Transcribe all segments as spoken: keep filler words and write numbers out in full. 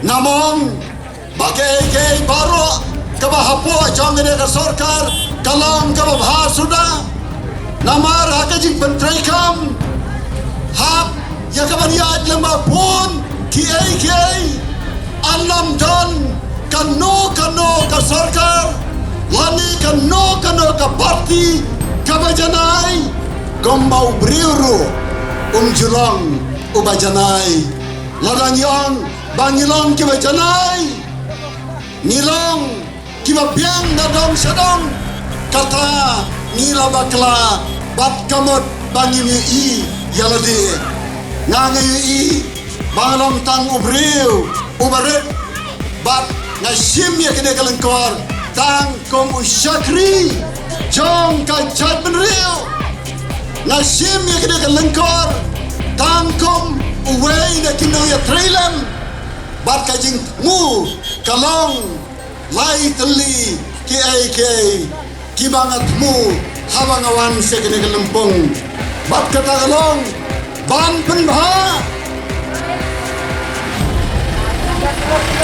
Namar ba kaei kaei baroh kaba hapoh jong kane ka sorkar ka long kaba bha suda. Namar ha ka jingpyntreikam hap ïa kaban ïaid lem bad bun kiei kiei, yn ym don kano kano ka sorkar lane kano kano ka parti kaba janai kumba u briew ruh um ju long uba janai. Lada ngi ong ba ngi long kiba janai, ngi long kiba biang na dong sha dong, kata ngi la bakla bad ka mut ba ngim ïohi ïa lade. Nga nga ïohi ba nga long tang u briew uba rit bad nga shim ïa kane ka lyngkor tang kum u shakri jong ka jaitbynriew. Nga shim ïa kane ka lyngkor tang kum uwei na ki nongïatreilang bad ka jingthmu ka long lai tylli kiei kiei kiba nga thmu haba nga wan sha kane ka lympung. Bad kata ka long ban pynbha,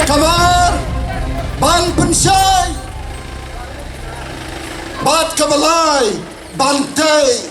kaba ar ban pynshai, bad kaba lai ban tei